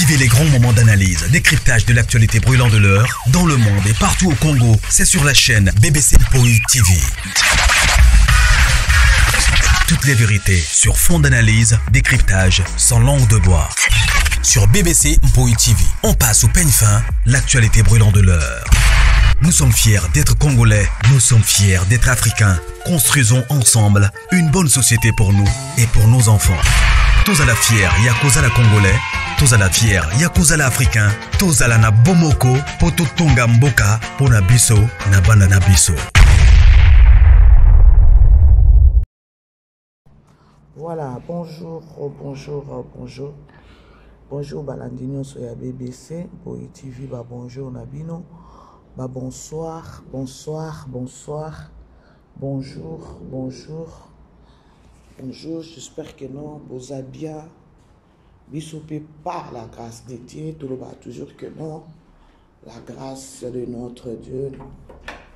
Vivez les grands moments d'analyse, décryptage de l'actualité brûlante de l'heure, dans le monde et partout au Congo. C'est sur la chaîne BBC Mpoi TV. Toutes les vérités sur fond d'analyse, décryptage, sans langue de bois. Sur BBC Mpoi TV, on passe au peigne fin l'actualité brûlante de l'heure. Nous sommes fiers d'être Congolais, nous sommes fiers d'être Africains. Construisons ensemble une bonne société pour nous et pour nos enfants. Tous à la fière, Yakuza la Congolais, tous à la fière, Yakuza la Africain, tous à la na Bomoko, Poto Tonga Mboka, Pona Biso, na Bana na Biso. Voilà, bonjour, bonjour, bonjour. Bonjour balandi nyonso ya BBC, Boyi TV, ba bonjour na bino. Ba bonsoir, bonsoir, bonsoir. Bonjour, bonjour. Bonjour, j'espère que non, boza bien. Biso pe par la grâce de Dieu, toloba toujours que non. La grâce de notre Dieu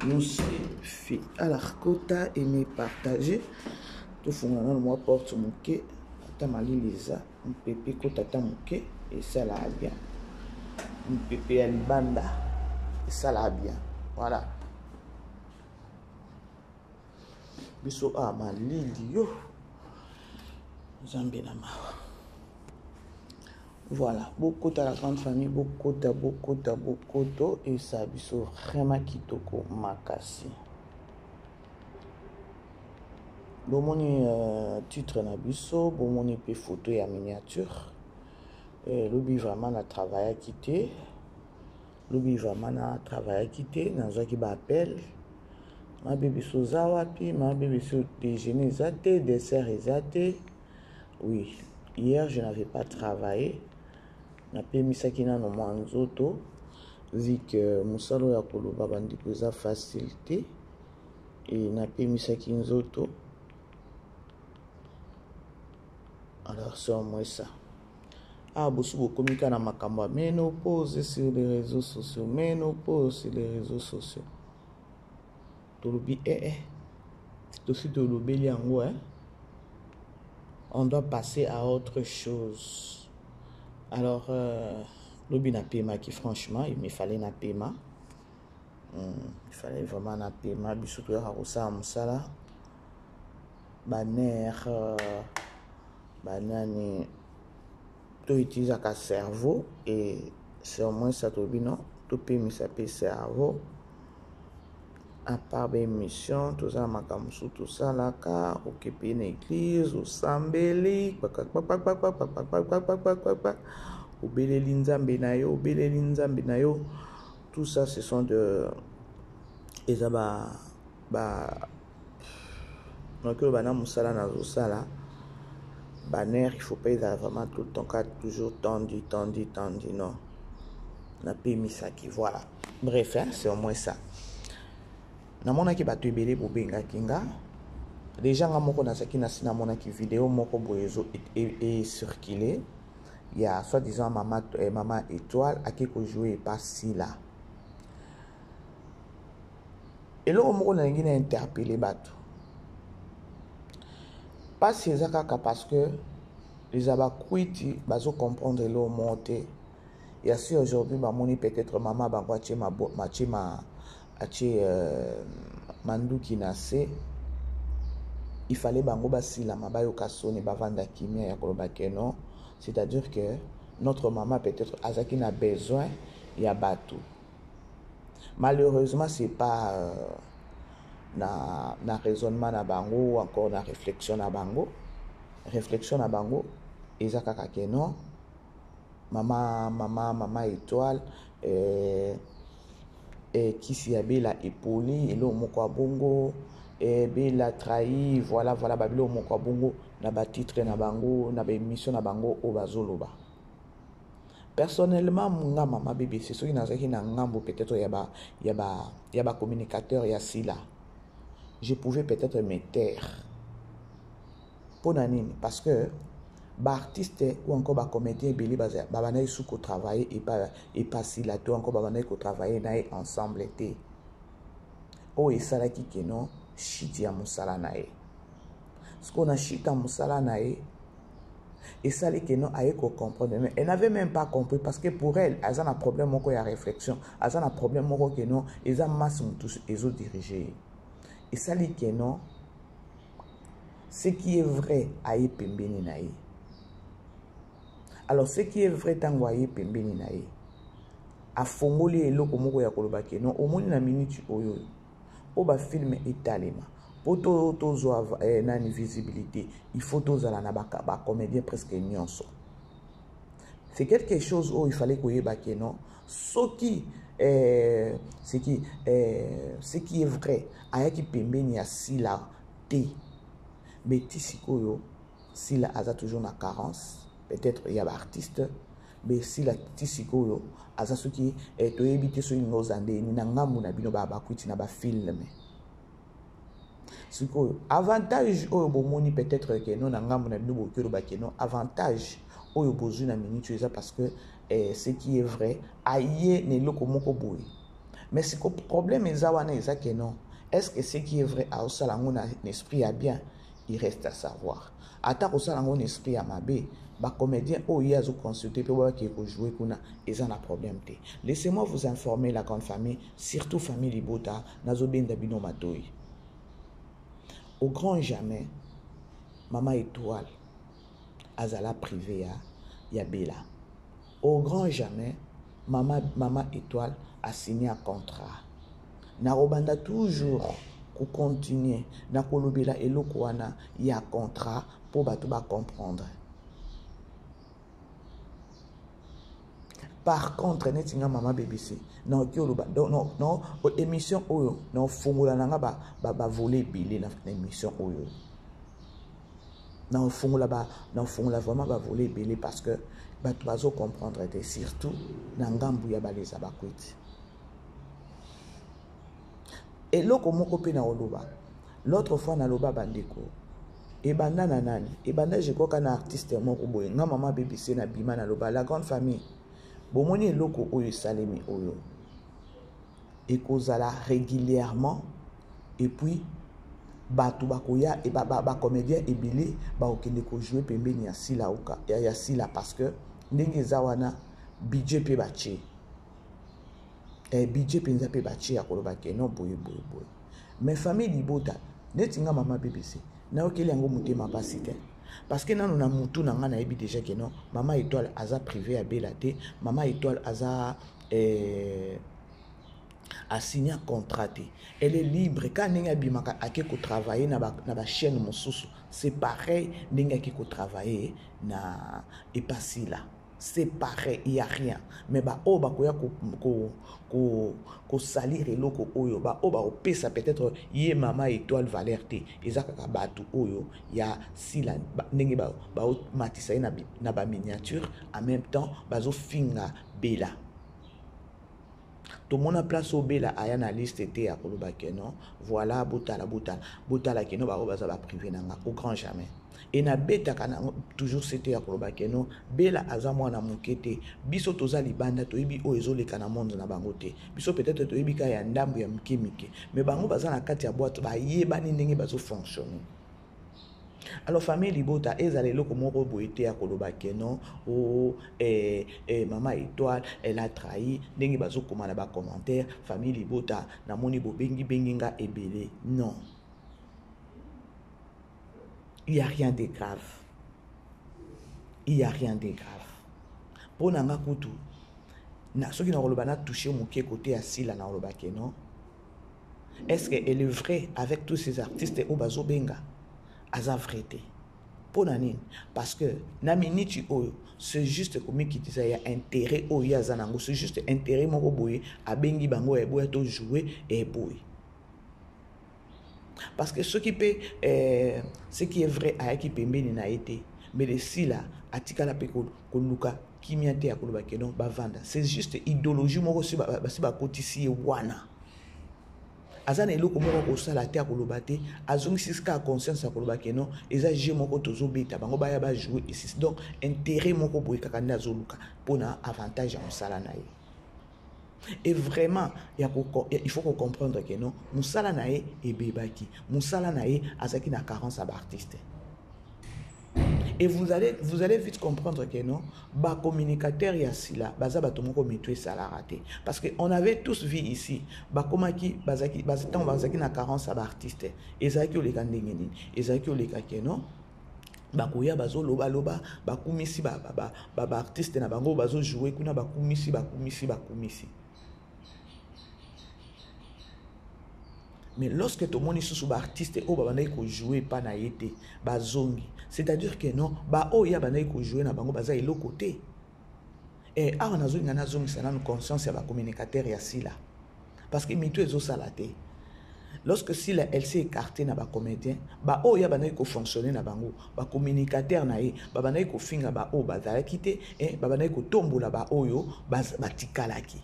nous suffit. Alors, kota aimer partager. Tofungola nano mwa porte moke ata malili eza mpepe kota ata moke esalaka bien mpepe ya libanda esalaka bien voilà biso a ah, malili yo nzambe na mawa voilà bokota la grande famille bokota bokota bokoto esala biso vraiment kitoko makasi bomoni euh, titre na biso bomoni mpe photo ya miniature eh, lobi vraiment na travaillaki te lobi vraiment na travaillaki te nazwaki ba appel mabebisi oza wapi mabebisi déjeuner eza te dessert eza te oui hier je n'avais pas travaillé napemisaki nano mwa nzoto vu que mosala oyo ya koloba bandeko eza facile te e napemisaki nzoto alors c'est au moins ça ah bosi bokomi kaka na makambo ya ménopause sur les réseaux sociaux ménopause sur les réseaux sociaux tolobi ee eh, eh. tosi tolobeli yango eh? on doit passer à autre chose alors euh, lobi napemaki franchement il me fallait napema hmm, il fallait vraiment napema biso toyaka kosala mosala banerf euh, banani to utilisaka cerveau et c'est au moins ça tolobi non topemisa mpe cerveau à part baémission toza na makambo mosusu tosalaka okepe na église osambeli kpakakpakpakpakpakpakpakpakpakpakpak obeleli nzambe na yo obeleli nzambe na yo tout ça ce sont de eza ba ba noki oloba na mosala nazosala baner il faut pas ezala vraiment tout le temps ka toujours tendu tendu tendu non napemisaki voilà bref hein, c'est au moins ça namonaki bato ebele bobengaki nga deja nga moko nazalaki nasi namonaki video moko boye ezo ecircule e, ya soit disant mama, eh, mama étoile ake kojoue epa sila Eloko moko nalingi na interpeller bato pasi eza kaka parce que les abakwiti bazo comprendre eloko moko te ya si aujourd'hui bamoni peut-être mama bango atie mabo atie ma atie euh, manduki na se il fallait bango basilama bayoka soni bavanda kimia ya koloba ke non c'est-à-dire que notre maman peut-être azalaki na besoin ya bato Malheureusement c'est pas euh, na, na raisonnement na bango ou encore na réflexion na bango. Réflexion na bango eza kaka ke non mama mama mama étoile euh, eh, kisi ya bela epoli eloko moko ya bongo eh, bela trahi voilà voilà babiloko moko ya bongo na batitre na bango na baémission na bango oyo bazoloba Personnellement nga mama BBC soki nazalaki na ngambo peut-être ya ba ya ba ya ba communicateur ya Sila je pouvais peut-être me taire pona nini parce que ba artistes ou encore ba comédiens ebele babandaki su ko travailler epa epa Sila to encore babandaki ko travailler na ye ensemble te oyo esalaki ke non chute ya mosala na ye sikoyo na chute ya mosala na ye. Esali que non, aye ko comprendre, mais elle n'avait même pas compris parce que pour elle aza na problème moko ya réflexion, aza na problème moko que non, eza masse mutu ezo diriger. Esali que non, ce qui est vrai aye pembeni na ye. Alors ce qui est vrai tango aye pembeni na ye, afongoli eloko moko ya koloba que non, omoni na minute oyo po ba film etalema, po tozwa nani visibilité, il faut tozala na ba comédien presque nyonso. C'est quelque chose où il fallait koyeba que non, soki ce qui est vrai ayaki pembeni ya Sila te, mais ti sikoyo Sila aza toujours na carence, peut-être il y a ba artiste, mais Sila ti sikoyo aza soki toyebi te soki ngoza nde ni na ngambu na bino ba bakwiti na ba film. Sikoyo avantage oyo bomoni peut-être que non na ngambu na bino bokelo ba que non, avantage oyo bozwi na minute eza parce que ce qui est vrai aye na eloko moko boye. Mais siko problème eza wana eza que non, est-ce que ce qui est vrai aosala ngo na esprit ya bien? Il reste à savoir. Ata kosala ngo na esprit ya mabe, ba comédien oyo ye azo consulter pe ba ke ko jouer kuna eza na problème te. Laissez-moi vous informer la grande famille, surtout famille Libota, nazo benda bino matoyi. Au grand jamais, Mama Étoile azala privé ya Bella. Au grand jamais, Mama Étoile a signé un contrat. Narobanda toujours ko continuer na kolobela eloko wana ya contrat po bato ba comprendre. Par contre, neti nga Mama BBC, na oki oloba, non, non, non, émission oyo, na ofungola na nga ba voler ebele na émission oyo. Na ofungola ba, na ofungola vraiment ba voler ebele parce que bato bazo comprendre te, surtout na ngambu ya baleza bakwiti. Eloko moko pe na oloba. L'autre fois na loba bandeko, ebanda na nani? Ebanda je crois kana artiste moko boye. Nga Mama BBC na bima na loba la grande famille. Bomoni eloko oyo esalemi oyo. Ekozala régulièrement et puis bato bakoya e ba comédien ebele ba okende ko jouer pembeni ya Sila oka, ya Sila parce que ndenge eza wana budget pe batie. Budget penza pe batie ya koloba ke non boye boye boye. Mais famille Libota neti nga Mama BBC nayokeli yango motema pasi te. Parce que nanu na mutu na nga nayebi déjà ke non, Mama Étoile aza privé ya Bella te, Mama Étoile aza a signé un contrat te. Elle est libre quand ndenge abimaka ake ko travailler na ba chaîne mosusu, c'est pareil ndenge ake ko travailler na epasila. C'est pareil, il y a rien. Mais ba o ba koya ko, ko, ko, ko salir eloko oyo, ba o ba opesa peut-être ye Mama Étoile valeur te. Eza kaka batu oyo ya Sila, ba, ndenge ba, ba o matisa ye na ba miniature, en même temps bazo finga Bella. Tomona place oyo Bella aya na liste te ya koloba ke non, voilà, botala, botala, botala ke non, ba oyo baza ba privé na nga, au grand jamais. Et na betaka na toujours c'était ya koloba ke non, Bella aza mwana moke te. Biso toza libanda, toyebi oyo ezoleka na monde na bango te. Biso peut-être toyebi ka ya ndambu ya mike mike. Mais bango baza na kati ya boîte, bayebani ndenge bazo fonctionner. Alors famille Libota ezala eloko moko boye te ya koloba ke non, oh, eh, eh, Mama Étoile, elle a trahi, ndenge bazo koma na ba commentaire, famille Libota, namoni bobengi bengi nga ebele. Non. Il y a rien de grave. Il y a rien de grave. Pona nga kutu, na soki na koloba na toucher moke côté ya Sila na koloba ke non. Est-ce que elle est vraie avec tous ces artistes oyo bazo benga? Aza vrai te. Pona nini? Parce que na minute oyo, c'est juste komikitisa ya intérêt oyo ye aza nango, c'est juste intérêt moko boye abengi bango ya boya to jouer et boye. Parce que ce qui peut, ce qui est vrai ayaki pembeni na ye te, mais le Sila atikala pe koluka kimia te ya koloba ke non bavanda. C'est juste idéologie moko si ba, ba, si bakotisi ye wana. Aza na eloko moko kosala te ya koloba te, azongisi sika ya conscience ya koloba ke non, eza jeu moko tozobeta, bango baya ba jouer ici. Donc intérêt moko boye kaka nde azoluka mpona avantage ya mosala na ye. Et vraiment, ya ko, ko, ya, il faut qu'on comprendre que non, mosala na ye ebebaki, mosala na ye azaki na carence ya ba artiste. Et vous allez vite comprendre que non, bacommunicateur ya Sila baza bato moko mitu esalaka te, parce que on avait tous vu ici, bakomaki, bazalaki, ntango bazalaki na carence ya baartiste, ezalaki oleka ndenge nini? Ezalaki oleka ke non, bakoya, bazolobaloba, bakumisi baartiste na bango bazojoue kuna, bakumisi, bakumisi, bakumisi. Mais lorsque tomoni susu baartiste oyo babandaki kojoue epa na ye te bazongi, c'est-à-dire que non, baoyo ya bandaki kojoue na bango baza eloko te. E awa nazolinga nazongisa nanu conscience ya bacommunicateur ya Sila, parce que mitu ezosala te. Lorsque Sila, elle s'est écartée na bacomédien, baoyo ya bandaki kofonctionne na bango, bacommunicateur na ye babandaki kofinga baoyo bazalaki te, babandaki kotombola baoyo batikalaki.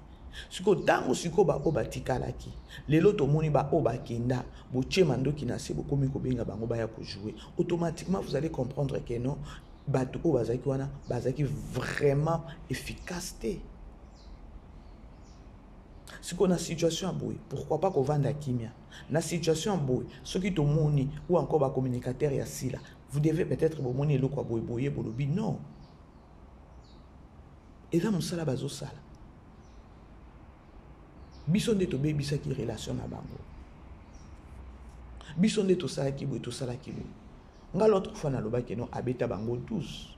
Sikoyo, ntango sikoyo baoyo batikalaki, lelo tomoni baoyo bakenda, botie mandoki na se, bokomi kobenga bango baya kojouer, automatiquement vous allez comprendre que non, bato oyo bazalaki wana bazalaki vraiment efficace te. Sikoyo na situation ya boye, pourquoi pas kovanda kimia? Na situation ya boye, soki tomoni ou encore bacommunicateur ya Sila, vous devez peut-être, bomoni eloko ya boye boye, bolobi non, eza mosala bazosala, biso nde tobebisaki relation na bango, biso nde tosalaki boye, tosalaki boye. Nga l'autre fois nalobaki no, abeta bango 12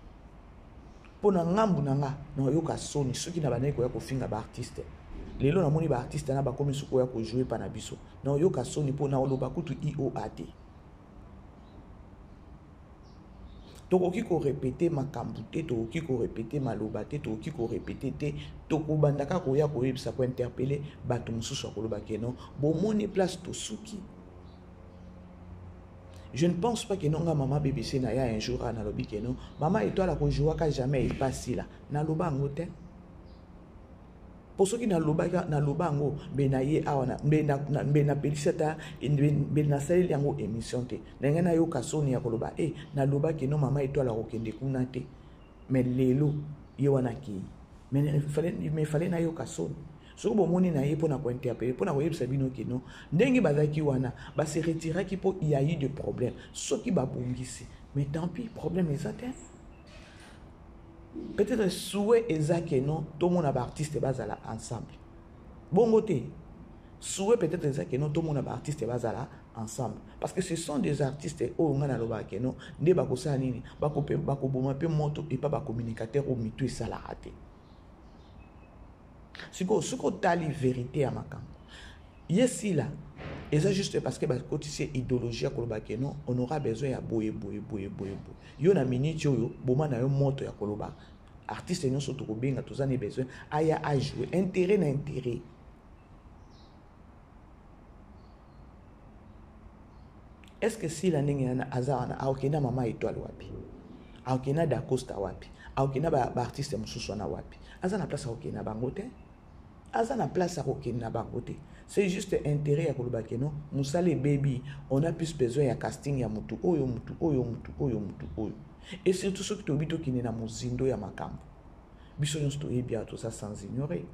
mpo na ngambu na nga. Nayoka soni soki na bandaki koya kofinga baartiste. Lelo namoni baartiste na bakomi soki koya kojoue mpa na biso, nayoka soni mpo naoloba kutu ioa te. Tokoki korépéter makambo te, tokoki korépéter maloba te, tokoki korépéter te. Tokobanda kaka koya koyebisa, kointerpeller bato mosusu ya koloba ke non, bomoni place tosuki. Je ne pense pas que non, nga mama BBC na ya un jour nalobi ke non, mama Étoile akojouaka jamais epasi la. Naloba yango te, mpo soki naloba yango, mbe na ye awa, mbe napelisi ata, mbe nasaleli yango émission te. Na ngai nayoka soni ya koloba e nalobaki no, mama Étoile akokende kuna te. Mais lelo ye wana akei, mais fallait nayoka soni. Soki bomoni na ye mpona kointerpeller, mpona koyebisa bino ke non, ndenge bazalaki wana, base retiraki mpo y a eu de problème. Soki babongisi, mais tant pis, problème eza te. Peut-être souhait eza ke non, tomona baartiste bazala ensemble. Bongo te, souhait peut-être eza ke non, tomona baartiste bazala ensemble, parce que ce sont des artistes oyo ngai nalobaka ke non, nde bakosala nini, bakoboma mpe moto epa bacommunicateur oyo mitu esalaka te. Sikoyo, soki otali vérité ya makambo ye Sila, eza juste parce que bakotisi idéologie ya koloba ke non, on aura besoin ya boye boye boye boye boye. Yo na minute oyo, boma na yo moto ya koloba artiste nyonso tokobenga, toza na besoin aya ajoue, intérêt na intérêt. Est ce que Sila ndenge wana aza wana, akokenda mama Étoile wapi? Akokenda Dacosta wapi? Akokenda baartiste mosusu wana wapi? Aza na place akokende na bango te, aza na place akokende na bango te. C'est juste intérêt ya koloba ke non, mosala ebebi, on a plus besoin ya casting ya mutu oyo, mutu oyo, mutu oyo, mutu oyo. Et surtout soki toyebi, tokende na mozindo ya makambo, biso nyonso toyebi awa, toza sans ignorer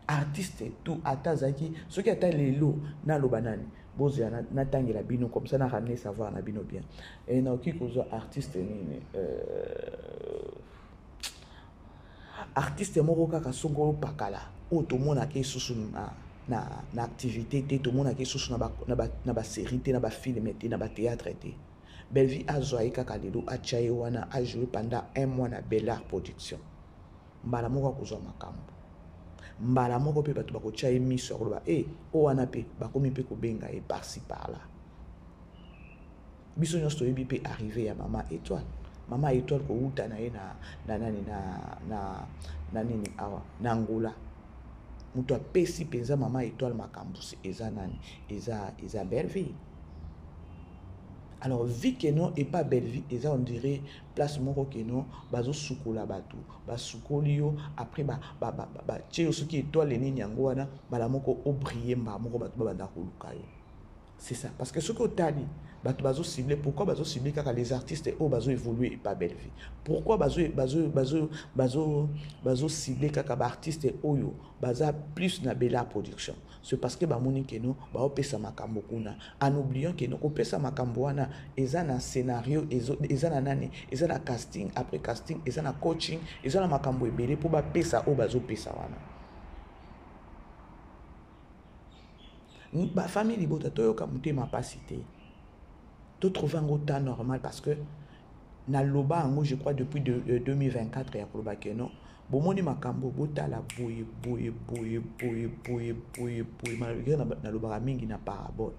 artiste tout, ata azalaki soki ata lelo naloba nani, bozela natangela bino comme ça na ramener savoir na bino bien. E nakoki kozwa artiste nini, artiste moko kaka songolo pakala oyo tomonaka esusu na activité te, tomonaka esusu na basérie te, na bafilm te, na bathéâtre te. Bellevie azwa ye kaka lelo, atya ye wana, ajoue pendant un mois na Bellar Production, mbala moko akozwa makambo, mbala moko mpe bato bakotya ye miso ya koloba e o wana mpe bakomi mpe kobenga ye par-ci par-là. Biso nyonso toyebi mpe arrivé ya mama Étoile. Mama Étoile kowuta na ye na nani, na nini awa na Angola, moto apesi mpenza mama Étoile makambo eza nani? Eza Belleville. Alors vu que non, epa Belleville eza on dirait place moko ke non, bazosukola bato, basukoli yo, après batie yo soki étoile nini yango wana, mbala moko obrille, mbala moko bato babanda koluka yo. C'est ça. Parce que ce que otali, bato bazo cibler, pourquoi bazo cibler kaka les artistes oyo bazo évoluer epa Bellevue? Pourquoi bazo bazo bazo bazo bazo cibler kaka ba artistes oyo baza plus na Bella Production? C'est parce que bamoni que non, baopesa makambo kuna. En oubliant que non, kopesa makambo wana eza na scénario, eza na nani, eza na casting, après casting, eza na coaching, eza na makambo ebele po bapesa oyo bazopesa wana. Ba famille libota toyoka motema pasi te. To trouver yango temps normal parce que naloba yango je crois depuis de, 2024 ya koloba que non, bomoni makambo botala boye boye boye boye boye boye boye, malgré nalobaka mingi na parabole.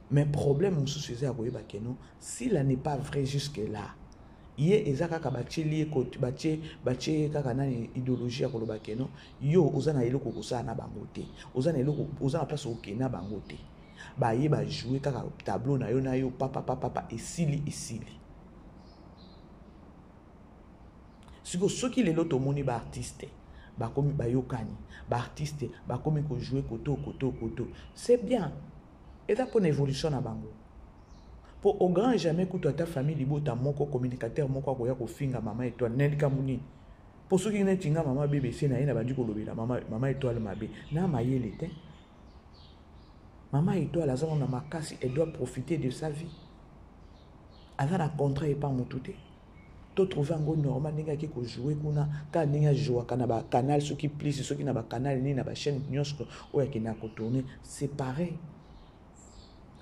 Mais problème mosusu eza ya koyeba que non, s'il n'est pas vrai jusque là, ye eza kaka batieli ye kote, batie ye kaka nani idéologie ya koloba que non, yo oza na eloko kosala na bango te, oza na eloko, oza na place okende na bango te. Baye ba jouer kaka tableau na yo na yo papa papa papa esili esili. Siko soki lelo tomoni ba artiste bakomi bayokani, ba artiste bakomi ko jouer koto koto koto, c'est bien, eza pona évolution na bango. Po au grand jamais kutu ata famille libota moko communicateur moko akoya kofinga mama étoile na likambo nini? Po soki neti nga mama BBC na ye na bandi kolobela mama, mama étoile mabe na mayele te. Mama étoile aza na makasi, elle doit profiter de sa vie. Aza na contrat epa mutu te. To trouver yango normal ndenge ake ko jouer kuna, kaka ndenge ajouaka na ba canal soki plus soki na ba canal nini na ba chaîne nyonso oyo akendaka ko tourner, c'est pareil.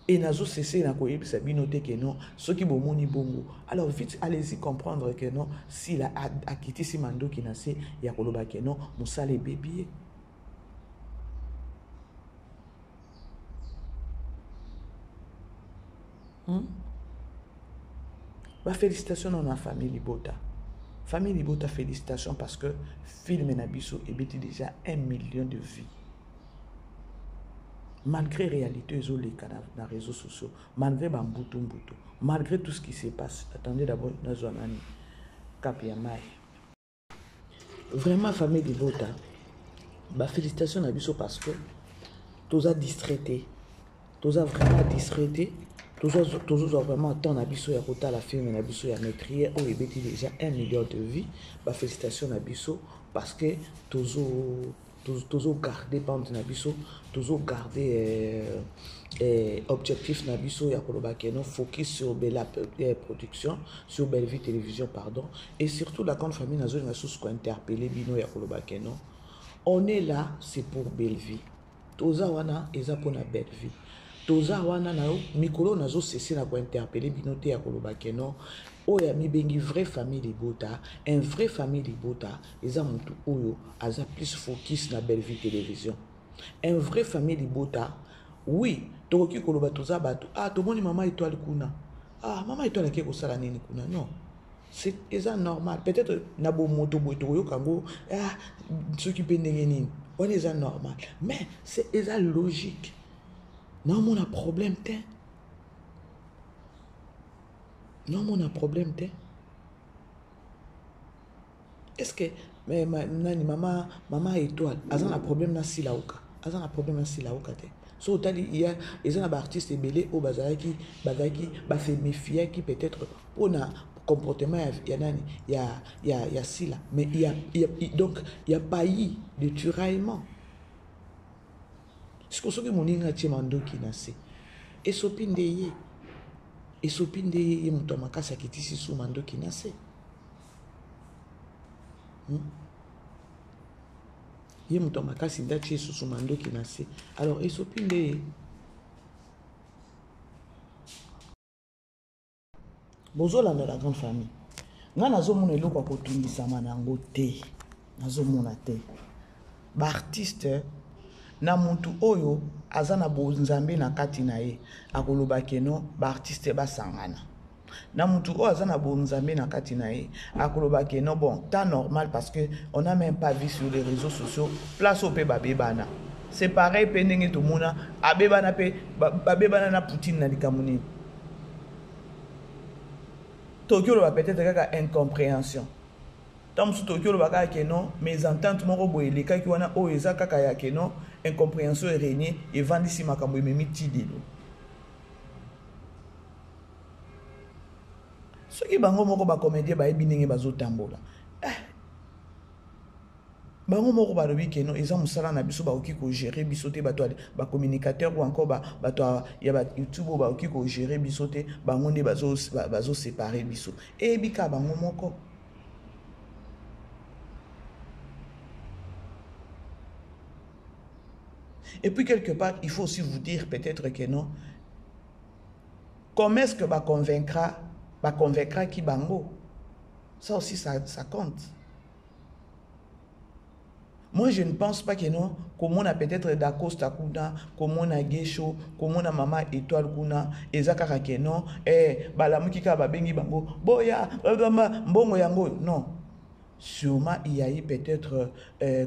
Et nazo cesser na koyebisa bino te que non, soki bomoni bongo, alors vite allez-y comprendre que non, s'il a akitisi mandoki na se ya koloba que non, mosala ebebi ye. Ba félicitations na na famille Libota. Famille Libota, félicitations parce que film na biso ebeti déjà 1 million de vues. Malgré réalité ezoleka na réseaux sociaux, malgré ba mbutu mbutu, malgré tout ce qui se passe. Attendez d'abord nazwa nani cap ya mai. Vraiment famille Libota, ba félicitations na biso parce que toza distraité, toza vraiment distraité, toza vraiment temps na biso ya kotala film na biso ya maîtrier oyo ebeti déjà 1 million de vues. Ba félicitations na biso parce que tozo garder bande na biso, tozo garder objectif na biso ya koloba ke non, focus sur Bella production, sur Bellevue télévision pardon, et surtout la grande famille nazo na sous ko interpeller bino ya koloba ke non, on est là c'est pour Bellevue. Toza wana eza pona Bellevue. Toza wana na mikolo nazo cesser na ko interpeller bino te ya koloba ke non, oyo mibengi vraie famille Libota, un vrai famille Libota eza mutu oyo aza plus focus na Bellevue télévision. Un vrai famille Libota, oui, tokoki koloba toza bato, ah tomoni mama étoile kuna. Ah mama étoile ake kosala nini kuna? Non. C'est eza normal. Peut-être na bomoto boye tokoyoka yango, ah soki pe ndenge nini. Wana eza normal. Mais c'est eza logique. Naomona problème te. Naomona problème te. Est-ce que mais, ma, nani mama, mama étoile aza na problème na Silauka? Aza na problème na Silauka te. So otali il y a eza na ba artiste ebele oyo bazalaki, bazalaki, ba se méfiaki peut-être pona comportement ya, ya nani, ya, ya, ya Sila, mais il y a, il y a, il, donc il y a pas eu de tiraillement. Siko soki moninga atie mandoki na se, esopi nde ye, esopi nde ye, ye moto ya makasi akitisi su mandoki na se. Ye moto ya makasi nde atie susu mandoki na se. Alors esopi nde ye. Bozolanda la grande famille. Nga nazomona eloko ya kotungisama na yango te. Nazomona te. Ba artiste na mutu oyo aza na bonzambe na kati na ye akoloba ke non, ba artiste basangana. Na mutu oyo aza na bonzambe na kati na ye akoloba ke non, bon, temps normal parce que on n'a même pas vu sur les réseaux sociaux place oyo pe babebana. C'est pareil pe ndenge tomona abebana pe, babebana na Poutine na likambo nini. Toki oloba peut-être kaka incompréhension. Tant mosusu toki oloba kaka ke non, mes ententes moko boye elekaki wana oyo eza kaka ya ke non, Incompréhension erègne, evandisi makambo ememi ti lelo. Soki bango moko ba comédien bayebi ndenge bazotambola, eh, bango moko balobi ke non, eza mosala na biso, bakoki kogérer biso te. Bato bacommunicateur ou encore bato ya ba YouTube oyo bakoki kogérer biso te, bango nde bazoséparer biso. Eyebi kaka bango moko. Et puis quelque part, il faut aussi vous dire peut-être que non, comment est-ce que ba convaincra qui bango? Ça aussi, ça compte. Moi, je ne pense pas que non, comme on a peut-être Dacosta kuna, comme on a Gesho, comme on a Mama Étoile kuna, eza kaka que non, eh, balamuki kaka babengi bango, boya, mbongo yango, non. Sûrement, il y a eu peut-être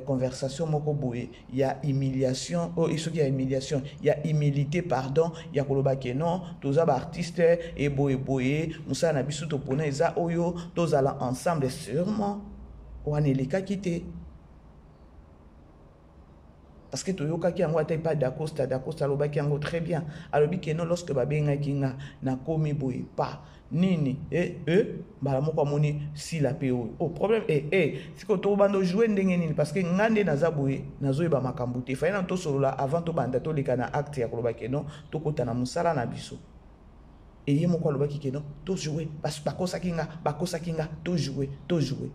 conversation moko boye, il y a humiliation, oh, ce qui y a humiliation, il y a humilité, pardon, il y a koloba que non, toza ba artiste, et boye boye, mosala na biso topona eza oyo, tozala ensemble, sûrement. Wana elekaki te. Parce que toyokaki yango ata epa Dacosta. Dacosta alobaki yango très bien, alobi ke non, lorsque babengaki nga, nakomi boye pa nini, e e mbala moko amoni sila mpe oyo, oh, problème e e sikoyo tobanda ojouer ndenge nini? Parce que nga nde naza boye, nazoyeba makambo te. Fai na tosolola avant tobanda, toleka na acte ya koloba ke non, tokota na mosala na biso. Eye moko alobaki ke non, tojouer, bakosaki nga, bakosaki nga, tojouer, tojouer.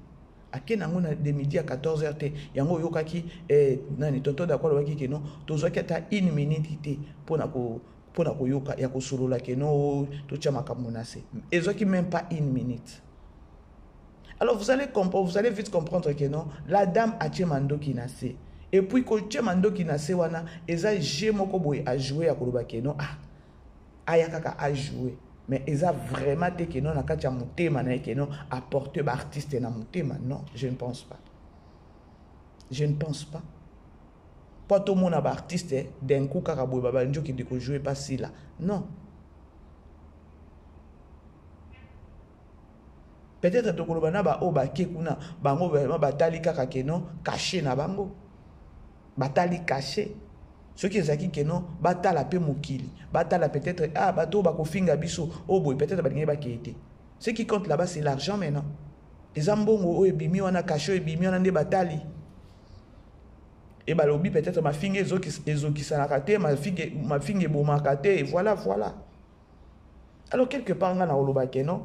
Ake nango na de midi à 14 heures te. Yango oyokaki, eh, nani, tonton Dako alobaki ke non, tozwaki ata une minute te mpona koyoka ya kosolola ke non, totya makambo na se. Ezwaki même pas une minute. Alors vous allez comprendre, vous allez vite comprendre que non, la dame atie mandoki na se. Et puis kotie mandoki na se wana eza jeu moko boye ajouer ya koloba ke non, ah, aya kaka ajouer, mais eza vraiment te ke non, na kati ya motema na ye ke non, apporte baartiste na motema. Non, je ne pense pas, je ne pense pas. Mpo tomona baartiste d'un coup kaka boye babandi okende kojouer pasila, non. Peut-être tokoloba na baoyo bake kuna, bango vraiment batali kaka ke non, cachet na bango, batali cachet. Soki ezalaki ke non, batala mpe mokili, batala peut-être, ah, bato oyo bakofinga biso oyo boye, peut-être balingi bakeye te. Ce qui compte là-bas, c'est l'argent. Maintenant eza mbongo oyo ebimi wana, cachet oyo ebimi wana nde batali. E balobi peut-être mafinga ezokisanaka te, mafinga ebomaka te. Voilà, voilà. Alors quelque part nga na koloba ke non,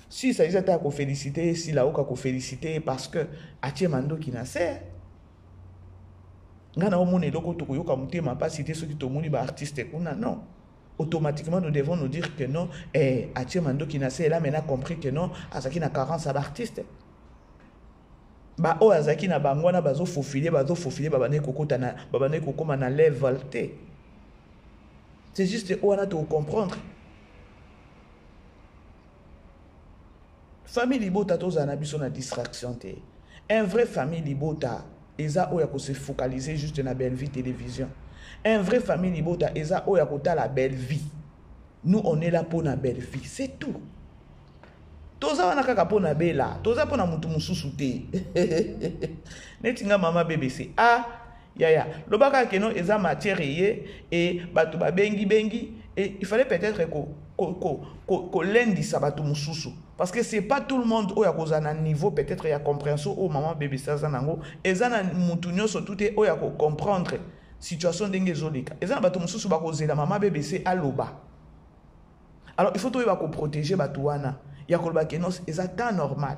si s'agit ata ya koféliciter ye, sila oka koféliciter ye parce que atie mandoki na se. Nga na omona eloko tokoyoka motema mpasi te soki tomoni baartiste kuna. Non, automatiquement nous devons nous dire que non, eh, atie mandoki na se. Elle a maintenant compris que non, azalaki na carence ya baartiste. Baoyo azalaki na bango wana bazofaufile, bazofaufile, babandaki kokota na, babandaki kokóma na level te. C'est juste oyo wana tokocomprendre. Famille libota, tozala na biso na distraction te. Un vrai famille libota eza oyo ya kose focaliser juste na Belle Vie Télévision. Un vrai famille libota eza oyo ya kotala Belle Vie. Nous, on est là pour na Belle Vie, c'est tout. Toza wana kaka mpo na Bela, toza mpo na motu mosusu te. Neti nga mama BBC, ah yaya, loba kaka ke non, eza matière eye e bato babengibengi et il fallait peut-être kolendisa bato mosusu, parce que c'est pas tout le monde oyo akozala na niveau peut-être ya compréhension oyo mama BBC aza nango. Eza na mutu nyonso tu te oyo akocomprendre situation ndenge ezoleka. Eza na bato mosusu bakozela mama BBC aloba. Alors il faut toyeba koprotéger bato wana ya koloba ke non, eza temps normal.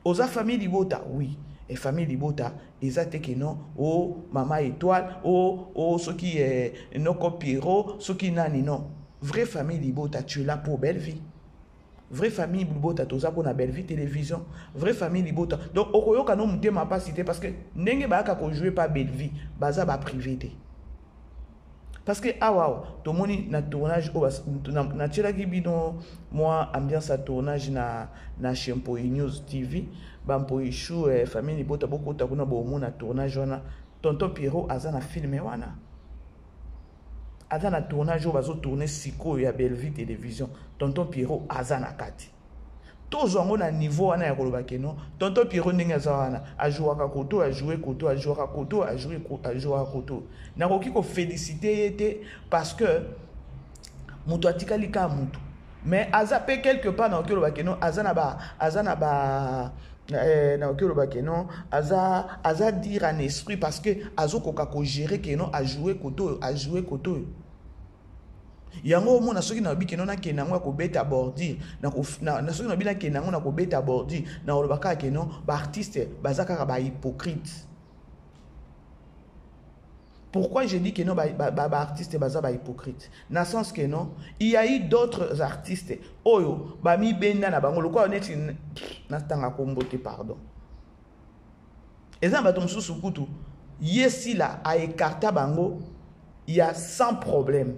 Oza famille libota, oui, e famille libota eza te ke non, o oh, mama Étoile, o oh, oh, soki eh, noko Pierrot, soki nani. Non, vraie famille libota, tu es là pour Belle Vie. Vraie famille libota, toza mpona Belle Vie Télévision. Vraie famille libota, donc okoyoka no motema mpasi te, parce que ndenge bayaka kojouer pa Belle Vie, baza baprivé te. Parce que awa awa tomoni na tournage oyo natielaki bino mwa ambiance ya tournage na chez Mpoi News TV, bampoi chou, eh, famille libota, bokota kuna bomona tournage wana. Tonton Pierrot aza na film wana, aza na tournage oyo bazotourner sikoyo ya Bellevue Télévision. Tonton Pierrot aza na kati. Tozwa yango na niveau wana ya koloba ke non, tonton Pierrot ndenge aza wana, ajouaka koto, ajoue koto, ajouaka koto, ajoue, ajouaka koto. Nakoki ko féliciter ye te parce que moto atikali kaka moto. Mais aza pe quelque part nakoki koloba ke non, aza na ba, aza na ba, eh, nakoki koloba ke non, aza, aza dire en esprit parce que azokoka ko gérer ke non, ajoue koto oyo, ajoue koto oyo. Yango omona soki nalobi ke non nakende yango ya kobeta bordure, soki nalobi nakende yango na kobeta bordure, nakoloba kaka ke non, ba artistes baza kaka ba hypocrites. Pourquoi je dis que non, ba artistes baza ba hypocrites? Na sens que non, il y a eu d'autres artistes oyo ba mi benda na bango lokola neti na tanga kombo te, pardon. Eza bato mosusu kutu ye Sila a écarta bango ya sans problème.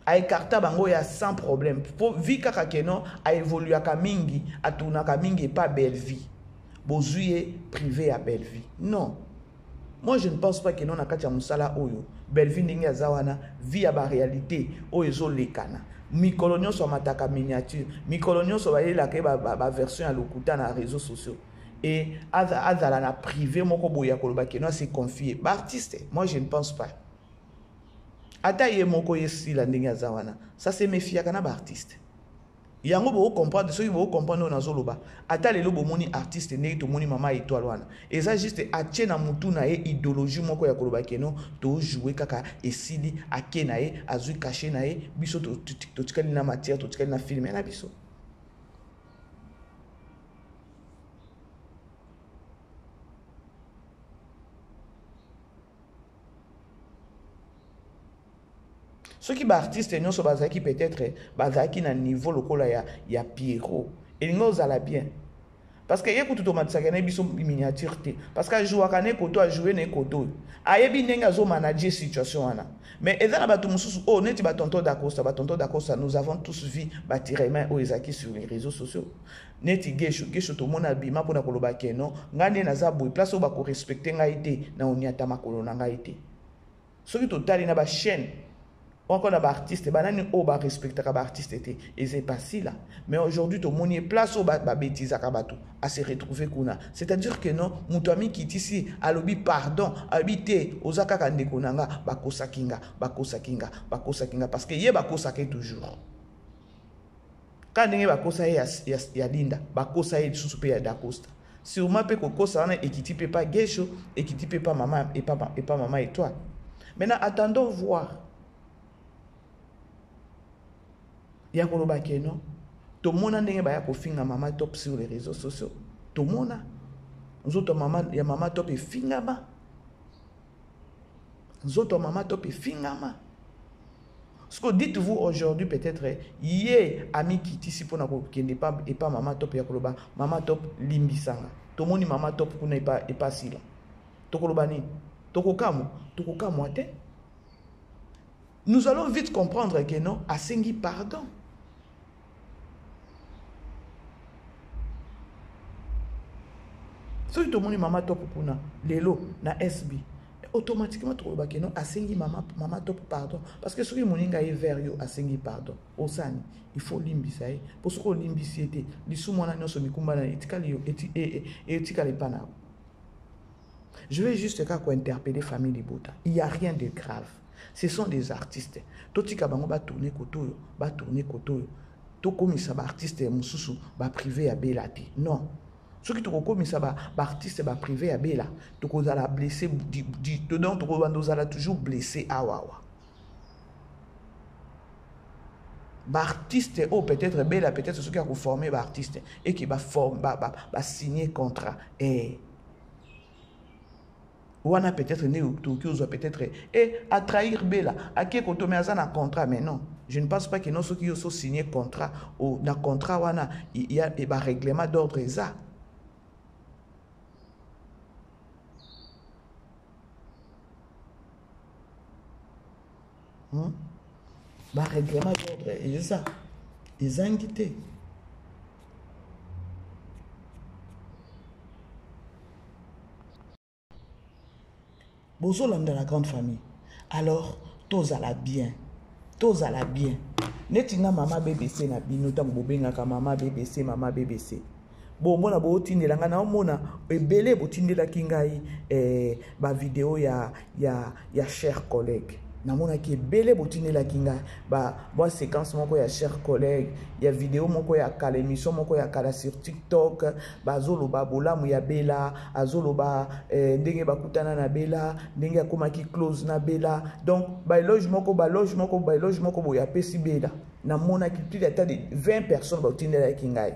A écarta bango ya sans problème. Po vi kaka ke non, a évoluaka mingi, a tournaka mingi et pas belle vie. Bozwi ye privé ya belle vie. Non. Moi je ne pense pas que non na kati ya musala oyo belle vie ndenge aza wana vie ya ba réalité oyo ezolekana. Mikolo nyonso amataka miniature, mikolo nyonso bayelaka ye ba version ya lokuta na réseaux sociaux. Et azala na privé moko boye ya koloba ke non se confier. Ba artiste, moi je ne pense pas. Ata ye moko ye Sila ndenge aza wana, ça se méfiaka na ba artiste. Yango bo comprendre, soki bo comprendre oyo nazoloba. Ata lelo bomoni artiste ndenge tomoni mama étoile wana. Eza juste atie na mutu na ye idéologie moko ya koloba ke non, to jouer kaka esili ake na ye, azwi cachet na ye, biso totikali na matière, totikali na film na biso. Soki ba artiste nyonso bazalaki peut-être bazalaki na niveau lokola ya Pierrot, elingi ozala bien. Parce que ye kutu tomatisaka na biso miniature te. Parce que ajouaka na ekoto, ajoue na ekoto. Ayebi ndenge azo manager situation wana. Mais eza na bato mosusu, oh, neti ba tonton Dacosta, ba tonton Dacosta, nous avons tous vu ba tirement oyo ezalaki sur les réseaux sociaux. Neti Gesho, Gesho tomona bima mpona koloba ke non, ngai nde naza boye, place oyo bako respecter ngai te, na oniata makolo na ngai te. Soki totali na ba chaîne, encore na ba artiste, banani oyo ba respectaka ba artiste te, eza epasila. Mais aujourd'hui tomoni place oyo ba bêtisaka bato, à se retrouver kuna. C'est-à-dire que non, moto amikitisi, alobi pardon, alobi te, oza kaka ndeko na nga, bakosaki nga, bakosaki nga, bakosaki nga, parce que ye bakosaka toujours. Ka ndenge bakosa ye ya Linda, bakosa ye lisusu pe ya Dacosta. Sûrement pe kokosa wana ekiti pe pa Gesho, ekiti pe pa mama, et pa, et pa mama étoile. Maintenant attendons voir. Ya koloba ke non. Tomona ndenge baya kofinga mama top sur les réseaux sociaux. Tomona nzoto mama ya mama top efingama. Nzoto mama top efingama. Ce que dites-vous aujourd'hui peut-être ye ami kitisi pona ko kende pa et pa mama top ya koloba mama top limbisanga. Tomoni mama top kuna et pa sila. Tokoloba nini? Tokokamwa, tokokamwa te. Nous allons vite comprendre que non, asengi pardon. Soki tomoni mama top kuna lelo na SB, automatiquement tokoloba ke non, asengi mama top pardon. Parce que soki moninga ye vers yo asengi pardon, osani, il faut limbisa ye. Po soki olimbisi ye te, lisumu wana nyonso mikumba na ye, etikali yo, eti, e, e, e, etikali epa na yo. Je vais juste kaka ko-interpeller famille Libota. Il y a rien de grave. Ce sont des artistes. Totika bango ba tourner kotoyo, ba tourner kotoyo. Tokomisa ba artistes mususu ba privé ya Bella te. Non. Soki tokokomisa ba artistes ba privé ya Bella, tokozala blessé di, di, donc tokozala ozala toujours blessé awa awa. Ba artistes oh peut-être Bella peut-être soki a former ba artistes et qui ba forme ba, ba, ba signer contrat eh wana peut-être né toki ozwa peut-être eh a trahir Bella a ke koto mais aza na contrat mais non je ne pense pas que non soki yo so signer contrat au na contrat wana il y a ba règlement d'ordre eza. Ba règlement d'ordre eza ezangi te. Bozolanda la grande famille. Alors, tozala bien. Tozala bien. Neti nga mama BBC na bino ntango bobengaka mama BBC, mama BBC. Bomona botindela ngai, naomona ebele botindelaki ngai eh, ba video ya, ya, ya cher collègue. Namonaki ebele botindelaki ngai ba mwa séquence moko ya cher collègue, ya video moko ya kala, émission moko ya kala sur TikTok, bazoloba bolamu ya Bella, azoloba eh, ndenge bakutana na Bella, ndenge akomaki close na Bella. Donc ba éloge moko, ba loge moko, ba éloge moko boye apesi Bella. Namonaki plus ata de 20 personnes batindelaki ngai.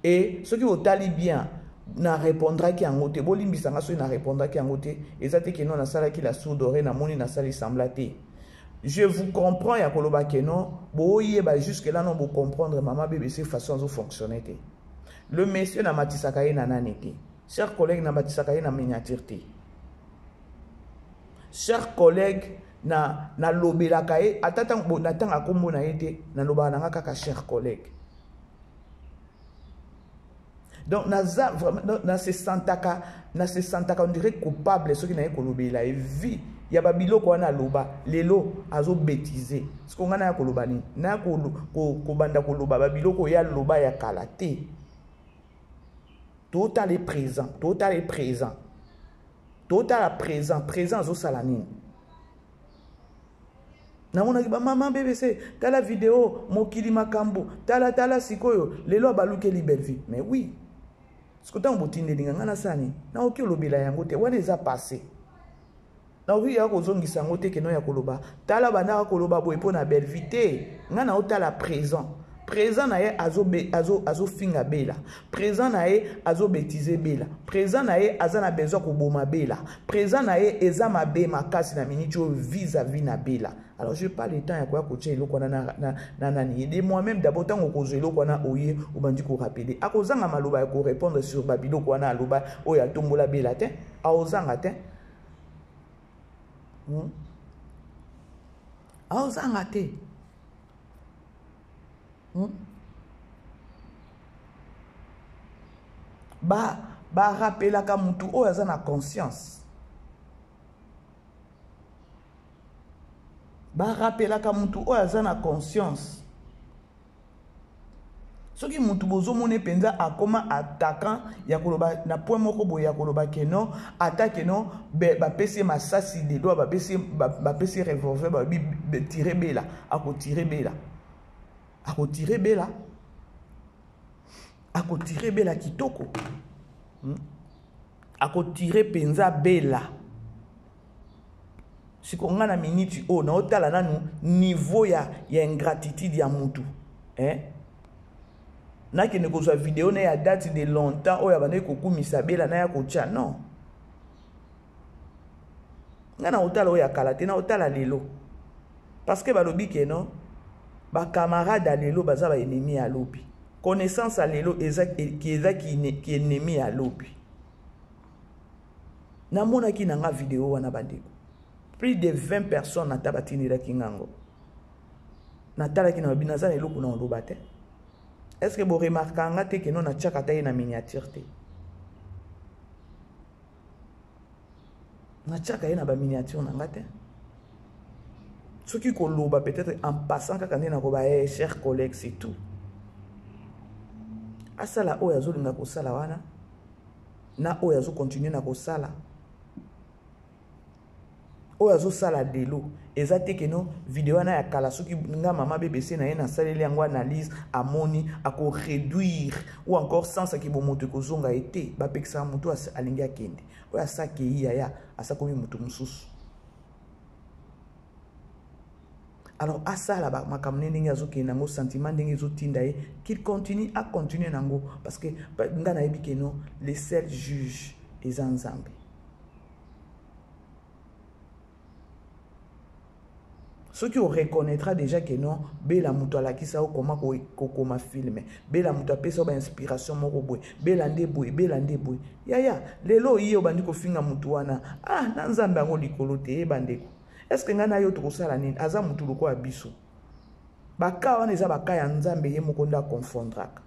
Et soki otali bien, na répondraki yango te. Bolimbisa nga soki na répondraki yango te. Eza te que non nasalaki la sourde oreille, namoni nasali semblant te. Je vous comprends ya koloba que non, boyeba jusque là non bo comprendre maman BBC façon azo fonctionner te. Le monsieur na matisaka ye na nani te. Chers collègues, na matisaka ye na miniature te. Chers collègues, na na lobelaka ye ata tango na tanga kombo na ye te, na lobaka na nga kaka chers collègues. Donc naza vraiment na se sentaka, na se sentaka on dirait coupable soki na ye kolobela ye vie ya ba biloko wana aloba lelo azo bêtiser. Siko nga na ya koloba nini? Na ya kobanda koloba ba biloko ya loba ya kala te. Totala présent, totala présent. Totala présent, présent azo sala nini? Namonaki ba mama BBC, tala vidéo mokili makambo, tala tala sikoyo lelo abalukeli Bellevue. Mais oui. Siko tango botindeli nga na sani, na oki olobela yango te, wana eza passé. Na oki ya kozongisa yango te keno ya koloba. Tala bana koloba boye po na Bellevue te. Nga na otala présent. Présent na ye azo finga Bella. Présent na ye azo bêtiser Bella. Présent na ye aza na besoin koboma Bella. Présent na ye eza mabe makasi na minute oyo vis-à-vis na Bella. Alors je pas le temps ya koya kotia eloko wana na, na, na nani. De moi-même d'abord tango kozwa eloko wana oye obandi ko rappeler. Akozanga maloba ya ko répondre sur ba biloko wana aloba oyo atombola Bella te. Aozanga te. Aozanga te. Ba, ba rappelaka mutu oyo aza na conscience. Ba rappelaka mutu oyo aza na conscience. Soki mutu bozomona mpenza akoma attaquant ya koloba na point moko boye ya koloba ke non, attaque non, be, bapesi masasi de doigt, bapesi, ba, bapesi revolver, balobi, be, tirer Bella, ako tirer Bella. Ako tirer Bella. Ako tirer Bella kitoko. Ako tirer penza Bella. Siko nga na minute oyo na otala nanu niveau ya ingratitude ya mutu. Hein? Nakende kozwa video na ya date de longtemps oyo abandaki kokumisa Bella na ya kotia non. Nga na otala oyo ya kala te, na otala lelo. Parce que balobi ke non, ba camarade ya lelo baza ba ennemi ya lobi. Connaissance ya lelo eza ki eza ki ki ennemi ya lobi. Namonaki na nga video wana bandeko. Plus de 20 personnes ata batindelaki ngango. Natalaki na bino naza na eloko na oloba te. Est-ce que bo remarquer nga te que non na tchaka ta ye na miniature te? Na tchaka ye na ba miniature na nga te. Soki koloba peut-être en passant kaka nde nakoba, eh, chers collègues, c'est tout. Asala oyo azolinga kosala wana, na oyo azo continuer na kosala. Oyo azosala lelo eza te ke non video wana ya kala soki nga mama BBC na ye nasaleli yango analyse amoni ako réduire ou encore sens ya kibomoto ekozonga ye te. Bapekisaka moto alingi akende oyo asakei yaya asakomi moto mosusu. Alors asala ba makambo ne ndenge azokende nango, sentiment ndenge ezotinda ye qu'il continue à continuer nango, parce que nga nayebi ke non le seul juge eza Nzambe. Soki o reconnaîtra déjà que non, Bella moto alakisa yo comment kokoma film, Bella moto apesa yo ba inspiration moko boye, Bella nde boye, Bella nde boye. Yaya, lelo oye obandi kofinga moto wana, ah, na Nzambe yango likolo te, yeba ndeko. Est-ce que nga na yo tokosala nini? Aza moto lokola biso. Ba cas wana eza ba cas ya Nzambe ye moko nde akonfondraka.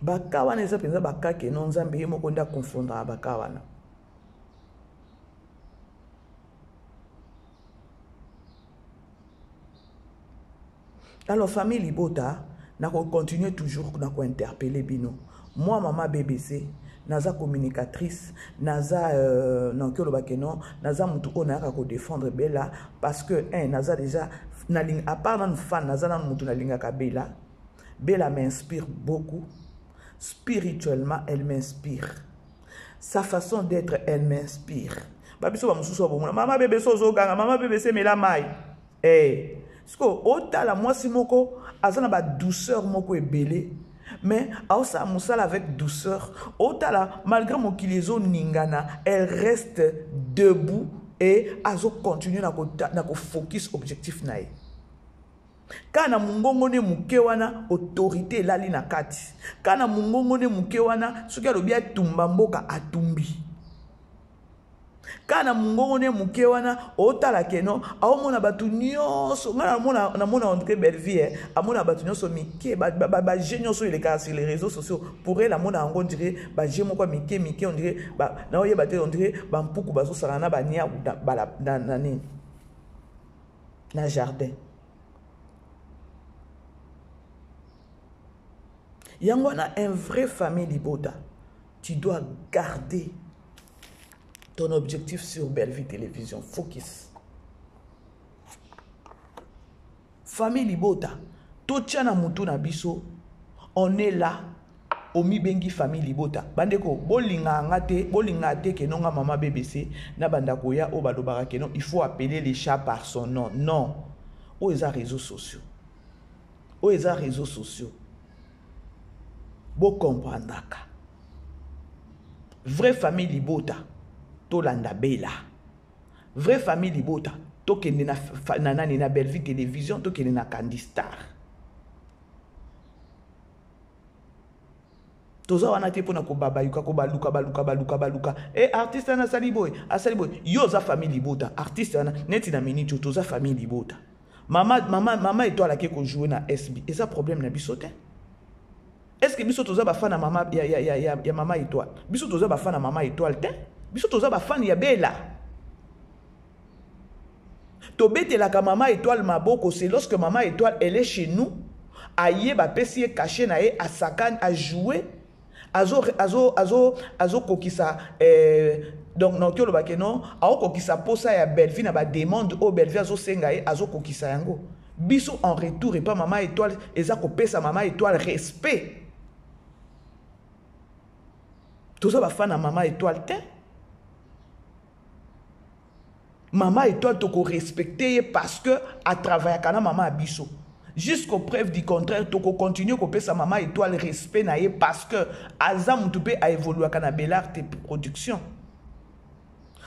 Baka wana eza mpenza baka keno Nzambe ye moko nde akonfondraka baka wana. Alors famille libota, nako continuer toujours na ko interpeller bino. Moi mama BBC, naza communicatrice, naza euh, nakoki oloba ke non, naza mutu oyo nayaka ko défendre Bella parce que un naza déjà naling à part nanu fan, naza nanu mutu nalingaka Bella. Bella m'inspire beaucoup. Spirituellement, elle m'inspire. Sa façon d'être, elle m'inspire. Babiso ba mususu bomona, mama bébé sozo ganga, mama bébé se mela mai. Eh, siko otala mwasi moko aza na ba douceur moko ebele mais aosala mosala avec douceur otala malgré mokili ezoningana elle reste debout et azocontinue na kofocus objectif na ye kaka na mongongo ne moke wana autorité elali na kati kaka na mongongo ne moke wana soki alobi atumba mboka atumbi kaka na mongongo ne moke wana otala keno aomona bato nyonso ngai namona namona ondre bellevie eh, amona bato nyonso mike baje nyonso elekaka sur les réseaux sociaux pour elle amona yango ondire baje moko ya mike mike ondire naoyeba te ondire bampuku bazosala na baniaku na nini na jardin yango wana un vrai famille libota tu dois garder ton objectif sur Bellevue Télévision focus famille libota totia na mutu na biso on est là omibengi famille libota bandeko bolingaka nga te bolingaka te keno nga mama bbc na banda koya oyo balobaka keno il faut appeler les chats par son nom non oyo eza réseaux sociaux oyo eza réseaux sociaux bocomprendaka vraie famille libota tolanda bela vraie famille libota tokende na, na nani na bellevue télévision tokende na candy star toza wana te mpona kobabayuka kobaluka baluka baluka baluka e artiste wana asali boye asali boye yo oza famille libota artiste wana neti na minute oyo toza famille libota mama, mama, mama etoile ake kojoue na sb eza problème na biso te est ce que biso toza bafan ya mama, ya, ya, ya, ya, ya mama étoile biso toza bafan ya mama étoile te biso toza bafan ya bela tobetelaka mama étoile maboko c'est lorsque mama étoile elle est chez nous aye bapesi ye cachet na ye asakani ajoue azokokisa azo, azo, azo eh, donc nakoki oloba ke non aokokisa mposa ya bellevue na bademande oyo bellevue azosenga ye azokokisa yango biso en retour epa mama étoile eza kopesa mama étoile respect toza bafana mama étoile te Mama Etoile toko respecter ye parce que a travaillaka na mama ya biso. Jusqu'au preuve du contraire toko continuer kopesa mama Etoile respect na ye parce que aza mutu pe a evoluaka na Belart production.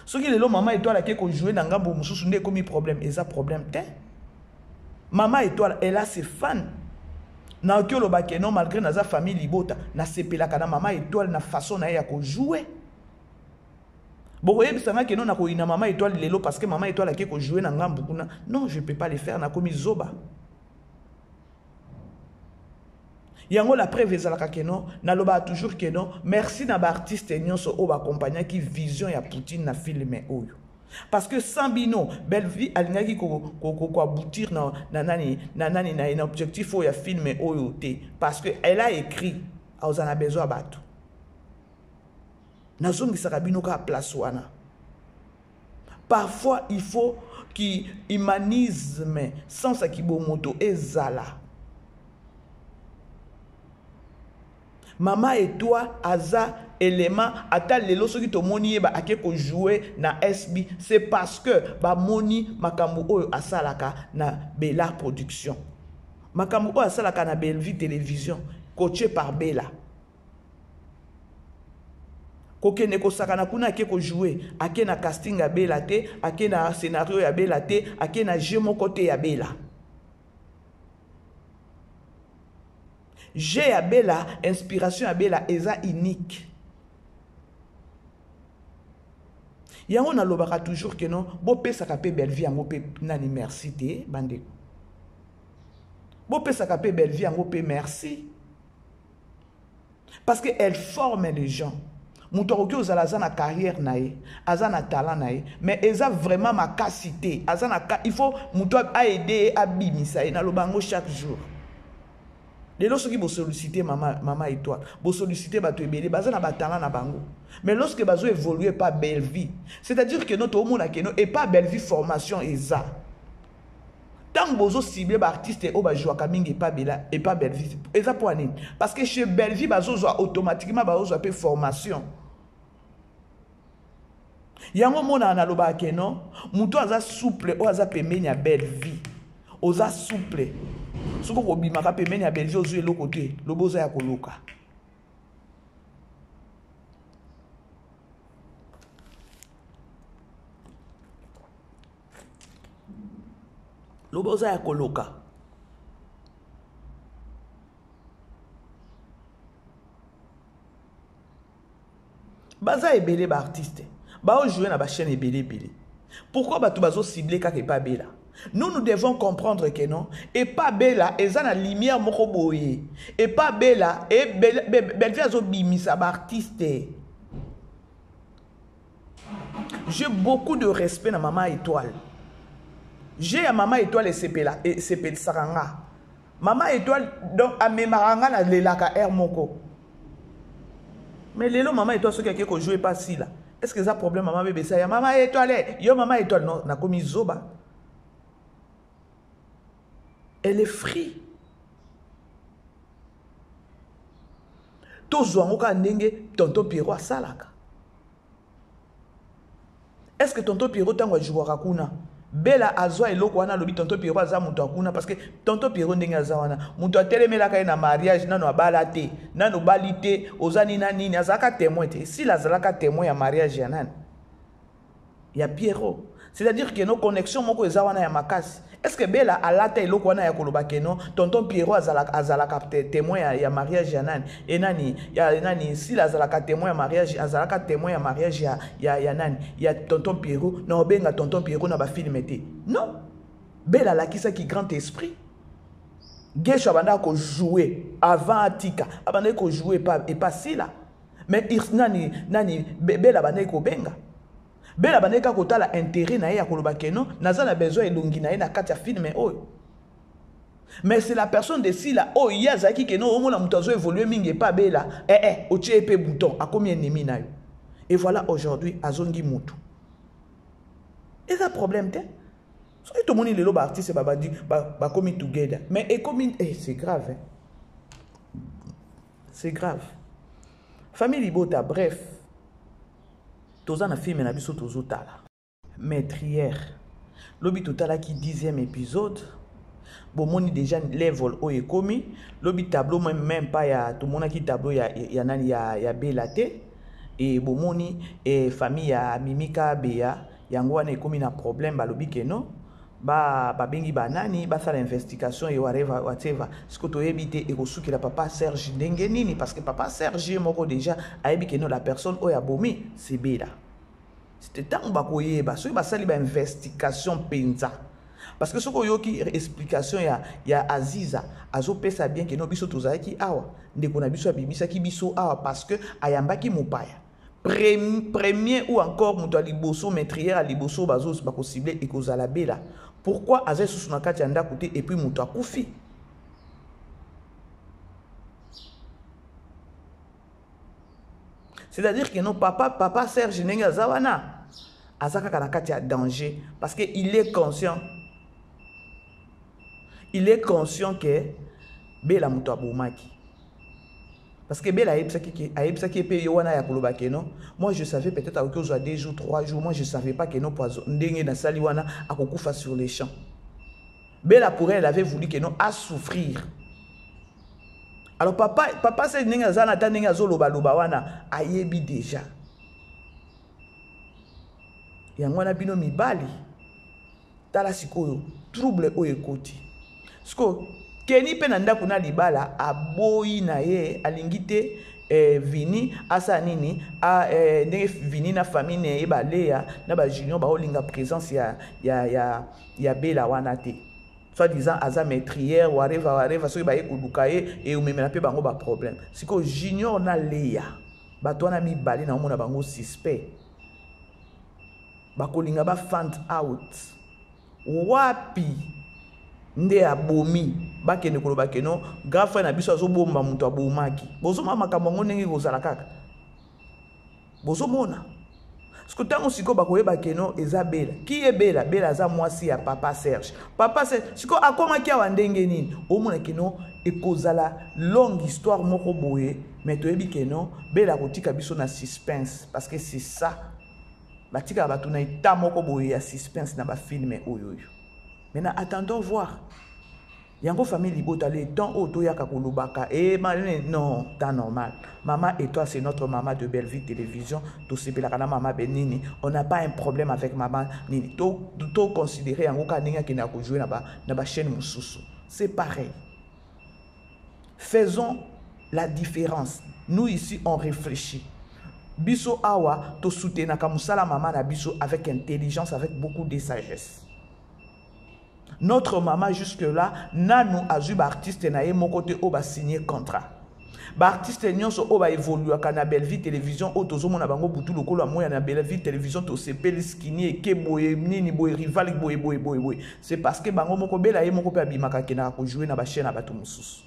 Soki lelo mama Etoile ake ko jouer na ngambo mosusu nde ekomi problème, eza problème te. Mama Etoile elle a ses fans. Naoki oloba ke non malgré naza famille libota nasepelaka na mama Etoile na façon na ye ya ko jouer. Bokoyebisa nga ke non nakoyina mama Etoile lelo parce que mama Etoile ake ko jouer na ngambu kuna. Non, je peux pas le faire, nakomi zoba. Yango la preuve ezalaka ke non, nalobaka toujours ke non, merci na ba artistes nyonso oyo ba accompagnaki vision ya Poutine na film oyo. Parce que sans bino, Bellevue alingaki ko ko ko, ko aboutir na na nani na nani na, na objectif oyo ya film oyo te parce que elle a écrit aza na besoin ya bato. Nazongisaka bino kaka place wana. Parfois il faut ki humanisme sens ya kibomoto ezala. Mama Etoile aza element ata lelo soki tomoni ye ba ake ko jouer na SB c'est parce que bamoni makambo oyo asalaka na Bella production. Makambo oyo asalaka na Bellevue télévision coaché par Bella. Kokende kosakana kuna ake ko jouer ake na casting ya Bella te ake na scenario ya Bella te ake na jeu moko te ya Bella jeu ya Bella inspiration ya Bella eza unique yango nalobaka toujours que non bopesaka pe Bellevue yango pe nani merci te bandeko bopesaka pe Bellevue yango pe merci. Parce que elle forme les gens. Moto akoki ozala aza na carrière na ye, aza na talent na ye, mais eza vraiment makasi te. Aza na il faut moto a aider ye abimisa ye, naloba yango chaque jour. Lelo soki bo solliciter mama, mama étoile, bo solliciter bato ebele, baza na ba talent na bango. Mais lorsque bazo évoluer pas belle vie, c'est-à-dire que notre omona que no et pas belle vie formation eza. Tant bozo cibler ba artiste oyo ba jouaka mingi epa Bella, epa Bellevue, eza po nini? Parce que chez Bellevue bazo zwa automatiquement bazo zwa pe formation. Yango mona na loba ke non, muto aza souple oyo aza pembeni ya Bellevue. Oza souple. Soki okobimaka pembeni ya Bellevue ozwi eloko te, lobo oza ya koloka. Loba oza ya koloka. Baza ebele ba artiste. Bao jouer na ba chaîne ebele ebele. Pourquoi bato bazo cibler kaka epa Bella? Nous, nous devons comprendre que non. Epa Bella, eza na lumière moko boye. Epa Bella, e Bellevue azo bimisa ba artiste. J'ai beaucoup de respect na maman étoile. J'ai ya maman étoile esepela esepelisaka nga. Maman étoile donc amemaka nga na lelaka air moko. Mais lelo maman étoile soki ake ko jouer pas sila. Est-ce que ça problème maman bébé ça ya maman étoile yo maman étoile non nakomi zoba. Elle est free. Tozwa yango kaka ndenge tonton Pierrot asalaka. Est-ce que tonton Pierrot ntango ajouaka kuna Bella azwa eloko wana alobi tonton Pierrot aza moto akuna parce que tonton Pierrot ndenge aza wana moto atelemelaka ye na mariage nano abala te nano bali te oza nini na nini azalaka témoin te sila azalaka témoin ya mariage ya nani ya Pierrot. C'est-à-dire que nos connexions moko eza wana ya makasi. Est-ce que Bella alata eloko wana ya koloba que non tonton Pierrot azalaka azalaka témoin ya, ya mariage ya nani e nani ya nani Sila azalaka témoin ya mariage azalaka témoin ya mariage ya ya, ya nani ya tonton Pierrot na obenga tonton Pierrot na ba film te. Non. Bella alakisaki grand esprit. Gesho abandaka ko jouer avant atika abandaki ko jouer epa epa Sila. Mais nani nani Bella abandaki kobenga. Bella abandaki kaka kotala intérêt na ye ya koloba que non naza na besoin elongi na ye na kati ya film oyo. Mais c'est la personne de Sila oyo ye azalaki que non omona moto azo évoluer mingi epa Bella eh eh otie ye pe bouton akomi ennemi na yo. Et voilà aujourd'hui azongi mutu. Eza problème te. Soki tomoni lelo ba artiste babandi bakomi together mais ekomi eh, c'est grave hein. C'est grave. Famille Libota, bref. Toza na film na biso tozotala. Meurtrière. Lobi totalaki 10e épisode. Bomoni déjà level oyo ekomi. Lobi tableau même, même pas ya tomonaki tableau ya ya nani ya ya Bella te. Et bomoni et famille ya Mimika Bea yango wana ekomi na problème balobi ke non. Ba babengi ba nani basala investigation et whatever whatever. Siko toyebi te ekosukela papa Serge ndenge nini parce que papa Serge ye moko déjà ayebi ke non la personne oyo abomi c'est Bella. C'était ntango bakoyeba soki basali ba investigation mpenza. Parce que soki oyoki explication ya, ya Aziza azopesa bien ke non biso tozalaki awa ndeko na biso abimisaki biso awa parce que ayambaki mopaya. Premier ou encore moto ya liboso meurtrière ya liboso bazo bakocible ekozala Bella. Pourquoi aza lisusu na kati ya ndako te et puis moto akufi? C'est-à-dire que non papa, papa Serge ndenge aza wana aza kaka na kati ya danger parce que il est conscient. Il est conscient que Bella moto abomaki. Parce que Bella ayebisaki ke ayebisaki pe yo wana ya koloba ke non moi je savais peut-être akoki kozwa 2 jours 3 jours moi je savais pas que non poison ndenge nasali wana akokufa sur les champs. Bella pour elle avait voulu que non a souffrir. Alors papa papa c'est ndenge aza na ta ndenge azoloba loba wana ayebi déjà. Yango wana bino mibali tala sikoyo trouble oyo ekoti. Sikoyo Kenny pe na ndako na libala aboyi na ye alingi te eh, Vini asala nini a, eh, ndenge Vini na famille na ye baleya na ba junior baolinga présence ya, ya, ya, ya Bella wana te. Soit disant aza meurtrière, wareva wareva, soki baye koluka ye eomemela mpe bango baproblème. Sikoyo Junior na Leya, bato wana mibale na omona bango suspect, bakolinga ba find out wapi nde abomi. Bakende koloba que non, grand frère na biso azobomba moto abomaki. Bozomona makambo yango ndenge kozala kaka, bozomona siko ntango sikoyo bakoyeba que non, eza Bela. Ki ye Bela? Bela aza mwasi ya papa Serge. Papa Serge sikoyo akomaki awa ndenge nini? Omona que non, ekozala longue histoire moko boye, mais toyebi que non, Bela akotika biso na suspense, parce que c'est ça, batikaka bato na état moko boye ya suspense na bafilme oyo oyo. Maintenant, attendons voir yango. Famille libota, le temps oyo toyaka kolobaka e non, temps normal. Mama Étoile, c'est notre maman de Bellevue Télévision. Tosepelaka na mama Benini, on n'a pas un problème avec mama nini. Toconsidérer yango kaka ndenge akendaka kojouer na bachaîne mosusu, c'est pareil. Faisons la différence. Nous ici, on réfléchit. Biso awa tosoutenaka mosala mama na biso avec intelligence, avec beaucoup de sagesse. Notre maman, jusque là, nanu azwi baartiste na ye moko te oyo basigné contrat. Baartiste nyonso oyo baévoluaka na Bellevue Télévision, oyo tozomona bango butu lokola moya na Bellevue Télévision, tosepeli skini eke boye nini boye, rival boye boye boye boye, c'est parce que bango moko, Bela ye moko mpe abimaka, akendaka kojouer na bachaîne ya bato mosusu.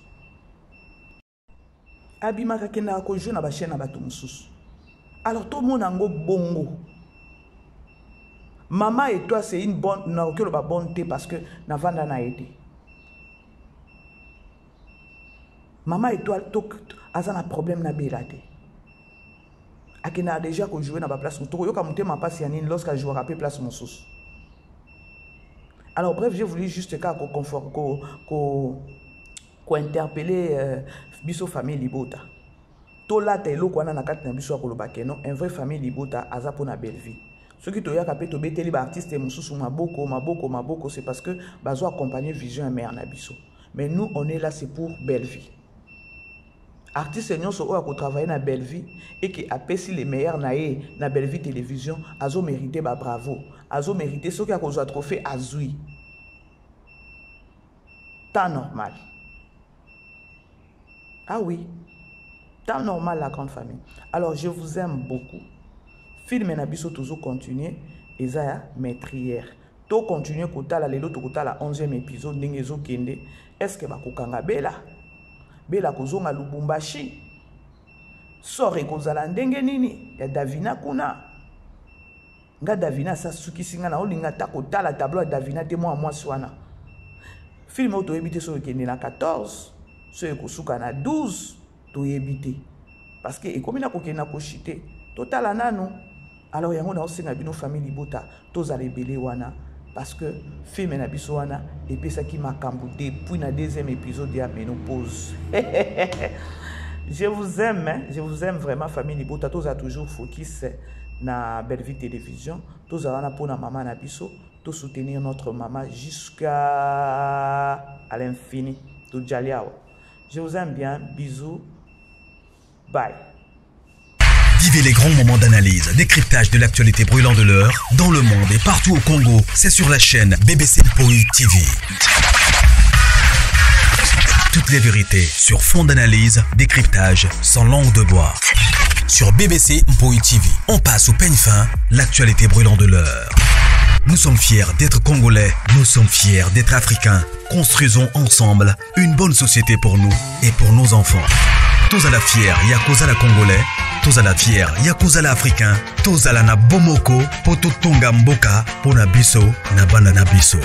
Abimaka, akendaka kojouer na bachaîne ya bato mosusu. Alors tomona yango bongo. Mama Étoile, c'est une bonne, nakoki oloba bonne te, parce que navanda na ye te. Mama Étoile to aza na problème na Bela te. Akendaka déjà kojouer na baplace, tokoyoka motema mpasi ya nini lorsque ajouaka mpe place mosusu? Alors bref, j'ai voulu juste kaka koconfort kointerpeller biso famille libota, tolata eloko wana na kati na biso ya koloba que non, un vrai famille libota aza mpona Bellevue. Soki toyaka mpe tobeteli baartiste mosusu maboko maboko maboko, c'est parce que bazo accompagner vision ya mare na biso. Mais nous, on est là, c'est pour Bellevue. Artiste nyonso oyo akotravaille na Bellevue eke apesi le meilleur na ye na Bellevue Télévision, azomérite babravo, azomérite. Soki akozwa trophée, azwi, temps normal. Ah oui, temps normal, la grande famille. Alors je vous aime beaucoup. Film na biso toujours continuer, eza ya meurtrière. Tocontinue kotala. Lelo tokotala 11e épisode, ndenge ezokende. Est ce que bakokanga Bela? Bela kozonga Lubumbashi, sort ekozala ndenge nini ya Davina kuna? Nga Davina asasukisi nga na olinga ata kotala tableau ya Davina te. Mwa mwasi wana, film oyo toyebi te soki ekende na 14, soki ekosuka na 12, toyebi te, parce que ekomi na kokende na koshite. Totala nanu. Alors yango naosenga bino, famille libota, tozala ebele wana, parce que film na biso wana epesaki makambo depuis na deuxième épisode ya ménopause. Je vous aime, hein? Je vous aime vraiment, famille libota. Tozala toujours focus na Bellevue Télévision. Tozala wana mpona mama na biso, tosoutenir notre mama jusqu'à à l'infini. Tozali awa. Je vous aime bien, bisous, bye. Vivez les grands moments d'analyse, décryptage de l'actualité brûlante de l'heure, dans le monde et partout au Congo. C'est sur la chaîne BBC Mpoi TV. Toutes les vérités sur fond d'analyse, décryptage, sans langue de bois. Sur BBC Mpoi TV, on passe au peigne fin l'actualité brûlante de l'heure. Nous sommes fiers d'être Congolais, nous sommes fiers d'être Africains. Construisons ensemble une bonne société pour nous et pour nos enfants. Tozala fier ya kozala Congolais, tozala fier ya kozala Africain, tozala na bomoko po totonga mboka mpo na biso na bana na biso.